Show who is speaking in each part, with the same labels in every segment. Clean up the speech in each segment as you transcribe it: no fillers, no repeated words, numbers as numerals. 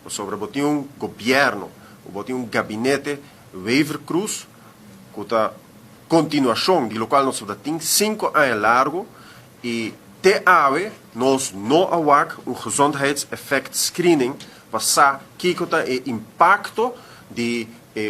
Speaker 1: Pasobra bo tin un gobierno, bo tin un gabinete Wever-Croes cu ta continuacion di locual nos tin 5 aña largo y te awe nos no a wak un gezondheidseffect screening pa sa kico ta e impacto di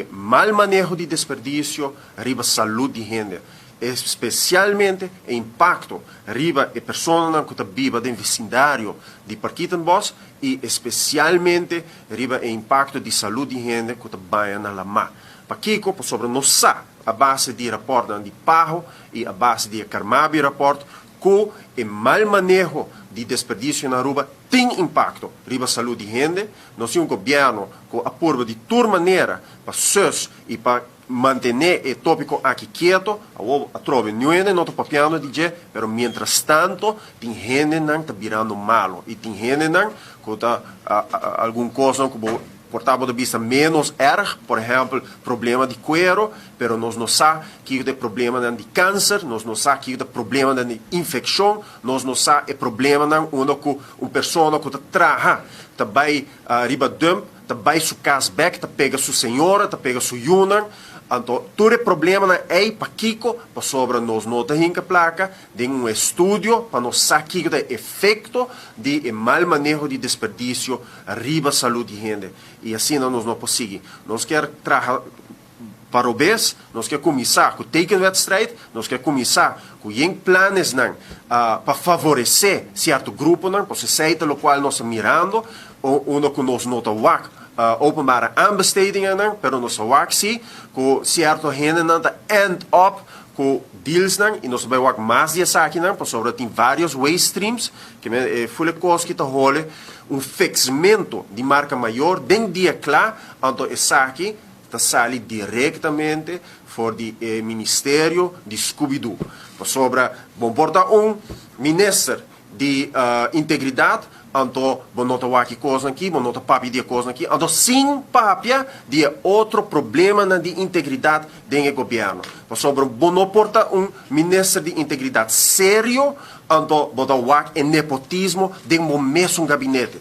Speaker 1: mal maneho di desperdicio riba salud di hende. Especialmente e impacto riba e persona cu ta biba den vecindario di Parkietenbos y especialmente riba e impacto di salud di hende cu ta baña na lama. Pakico? Pasobra nos sa, a base di rapport di PAHO y a base di Carmabi rapport, cu e mal maneho di desperdicio na Aruba tin impacto riba salud di hende. Nos tin un gobierno cu a purba di tur manera pa sus y pa mantene e topico aki keto. Atrobe niun no ta papiando di dje, pero mientras tanto tin hendenan ta birando malo y tin hendenan cu ta algun cos cu por ta di vista menos erg, por ehempel, problema di cuero, pero nos no sa cu e problema di cancer, nos no sa cu e problema di infeccion, nos no sa e problema unda cu un persona cu ta traha, ta bay riba dump, ta bay su cas bek, ta pega su señora, ta pega su yiunan. Anto, tur e problemanan ey, pakico? Pasobra nos no ta hinca placa den un estudio pa nos sa kico e efecto di mal maneho di desperdicio riba salud di hende. Y asina nos no por sigui. Nos kier traha pa robes, nos kier cuminsa cu tekenwedstrijd, nos kier cuminsa cu yen plannan pa favorece cierto gruponan, pasobra locual nos ta mirando, uno cu nos no ta wak, openbare aanbestedingen, pero nos wak si, cu cierto hendenan ta end up cu deals nan, y nos ta bay wak mas di esaki nan, pasobra tin varios waste streams, cu e full cos cu ta hole un fixmento di marca mayor den dia cla, anto esaki ta sali directamente for di ministerio di Scooby-Doo. Pasobra, bo por ta un minister di integridad, anto bo no ta wak cos aki, bo no ta papia di cos aki, anto sin papia di otro problema di integridad den gobierno. Pasobra bo no por ta un minister di integridad serio, anto bo ta wak e nepotismo den bo mesun gabinete.